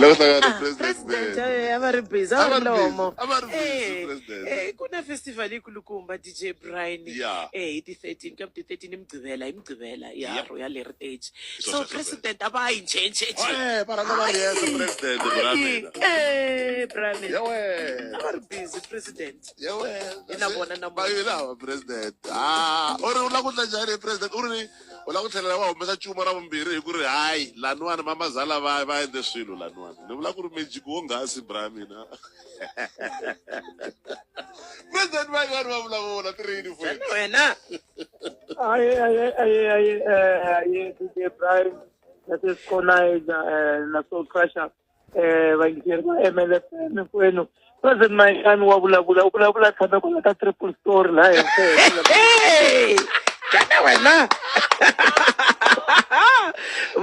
Hi lava ku hlangana na Ah, president president man. a va ri busy A a va va ri busy, lomo a va ri busy, Eh, president. ku na festival yikulukumba DJ Brian hi ti 13 ka ti 13 i Mugqivela hi Mugqivela ya Royal Heritage Swo so sweswo president a va yi njhe njhe njhe Eh, va rhanga va ri yexe president bra mina. Eh, bra mina Ya wena. a va ri busy president Ya wena. Hi na vona namuntlha. Va yi lava president. Ah, u ri u lava ku endla njhani president? U ri u lava ku tlhelela va humesa cuma ra vumbirhi hi ku ri hayi laniwani mamazala va va endle swilo laniwani. Ni vula ku ri magic wonghasi bra mina. President va va va vulavula ti ri yini futhi? Xana wena Aye, aye, aye, aye, aye, DJ Brian, na Sesconizer, na Soul Crusher, vayingiseri va MLFM hinkwenu. President Mayengani wa vulavula, u vulavula tshame kwala ka triple story laha henhla. Hey! Xana wena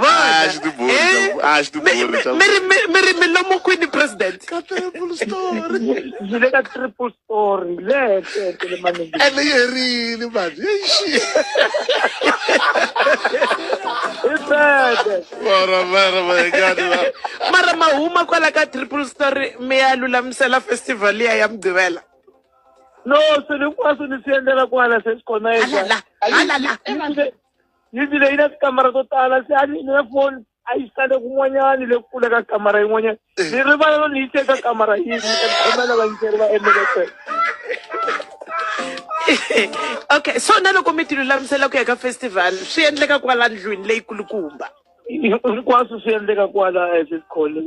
Ah, xi tiborhi, ah, xi tiborhi, xa- mi ri milomo kwini president Ka triple story. Yi le ka triple story le henhla henhla le manengeni. Ene yi herile manje. Eish. I bede. Mara mara Mayengani va. Mara ma huma kwala ka triple story mi ya lulamisela festival liya ya Mugqivela. No, swilo hinkwaswo ni swi endlela kwala Sesconizer. Alala, alala. Yindlu leyi na tikamara to tala se a ni na foni a yi sale kun'wanyani le kule ka kamara yin'wanyana ni rivala no ni yise ka kamara yini ni ta khomela vayingiseri va MLFM. Okay, so na loko mi ti lulamisela ku ya ka festival swi endleka kwala ndlwini leyikulukumba. Hinkwaswo swi endleka kwala Sescon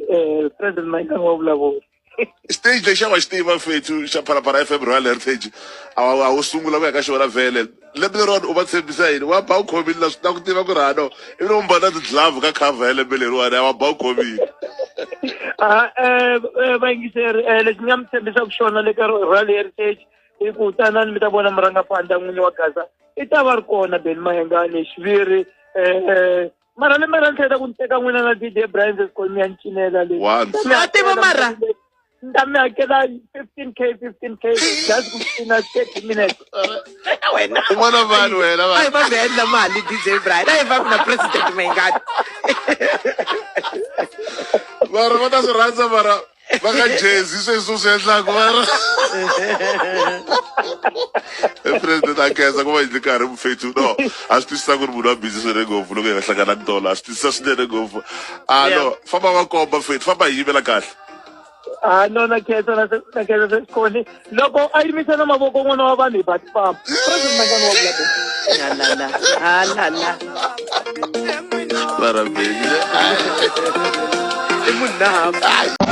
President Mayengani wa vulavula. Stage lexi a va xi tiva mfethu xa Phalaphala FM Royal Heritage a a wu sungula ku ya ka xona vhele lembe leriwani u va tshembisa yini wa ba u khomile na na ku tiva ku ri hano ivi u mbala ti-glove ka cover ya lembe leriwani a wa ba u khomile. Ah, vayingiseri lexi ni nga mi tshembisaka xona le ka Royal Heritage i ku tanani mi ta vona murangaphandla n'winyi wa Gaza i ta va ri kona Benny Mayengani xiviri mara lembe ra ni hleketa ku ni teka n'wina na DJ Brian Sescon mi ya ni cinela le. Once. Ni ta mi Wa tiva hakela mara? Ni ta mi hakela 15K 15K just ku cina 30 minutes. Wena wena. Un'wana vanhu wena A hi va mi endla mali DJ Brian, a hi va na president Mayengani. Mara va ta swi rhandza mara va nga jezi sweswi u swi endlaka mara president a khensa ku va yindli karhi mufethu no a swi twisisa ku ri munhu wa busy swinene ngopfu loko hi nga hlanganangi tolo a swi twisisa swinene ngopfu a no famba va komba mfethu famba hi yimela kahle. Ah no, na khensa na na khensa Sescon loko a yimisa na mavoko n'wana wa vanhu hi ba tifamba President Mayengani wa vulavula. Alala, alala. Mara baby. I munhu na hamba.